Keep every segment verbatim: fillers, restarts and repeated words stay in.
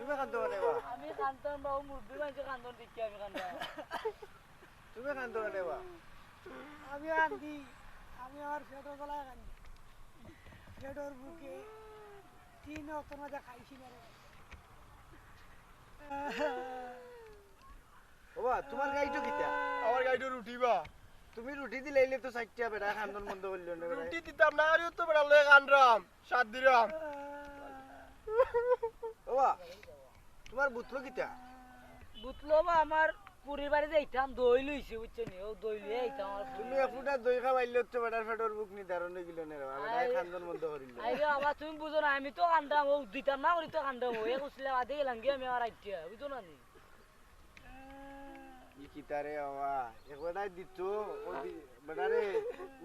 তুমি কান্দো কেনে বা? আমি কান্দতাম বা, ও মুরব্বি মানষে কান্দন দেখি আমি কান্দতাম। তুমি কান্দো কেনে বা? আমি কান্দি, আমি আমার পেটর জ্বালায় কান্দি। পেটর ভুকে তিন অক্তর মাঝে খাইছি না রে। ওবা, তুমার গাইটো কিতা? আমার গাইটো রুটি বা। তুমি রুটি দিলাইলে তো চাইরটা বেটা কান্দন বন্ধ করিলো না বেটা। রুটি দিতাম না, আরে তো বেটা লয়ে কান্দরাম, সাত দিরাম। ওবা, তুমার বুতলো কিতা? বুতলো বা, আমার পুরির বাড়ি যাইতাম, দই লইছি, বুঝছো নি? ও দই লইয়া আইতাম আমার পুরির তুমি বাড়ি। এফুটা দই খাওয়াইলে তো বেটার পেটর ভুক নিধারণ অইগেলো না রে বাবা, বেটায় আরে। কান্দন বন্ধ করিলো। আরে বাবা, তুমি বুঝো না, আমি তো কান্দরাম, ও দিতাম না করি তো কান্দরাম, ও এক উসলে বাদে গেলাম গিয়া আমি আমার আইটিয়া, বুঝো না নি? ই কিতা রে বাবা, এক বেটায় দিত, ও দি-, বেটারে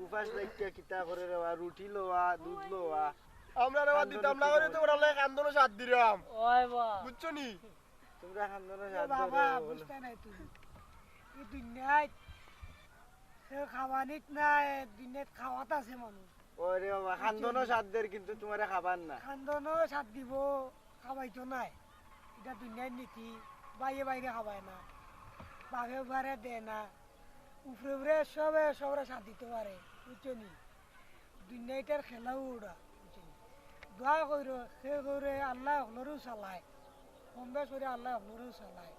উপাস লাগিয়া কিতা করে রে বাবা, রুটি লওয়া, দুধ লওয়া। আমরা রে বাবা দিতাম না করি তো বেটা লয়ে কান্দনো সাত দিরাম। ওই বা। বুঝছো নি? তুমরা কান্দনো এ সাত বাবা, দিরাম। বুঝতে নাই তুমি। ই দুনিয়াত কেউ খাওয়ানিত নাই, দুনিয়াত খাওয়াত আছে মানুষ। ওরে বাবা, কান্দনো সাত দের কিন্তু তুমারে খাবার না। কান্দনো সাত দিব, খাওয়াইতো নাই। ইটা দুনিয়ার নীতি, বাইরে বাইরে খাওয়ায় না, বাপে বারে দেয় না, উপরে উপরে সবে সবরে সাত দিতে পারে, বুঝছো নি? দুনিয়াটার খেলাও ওরা, বুঝছো নি? দোয়া করো, সে করে আল্লাহ হকলরেও চালায়, কম বেশ করে আল্লাহ হকলরেও চালায়।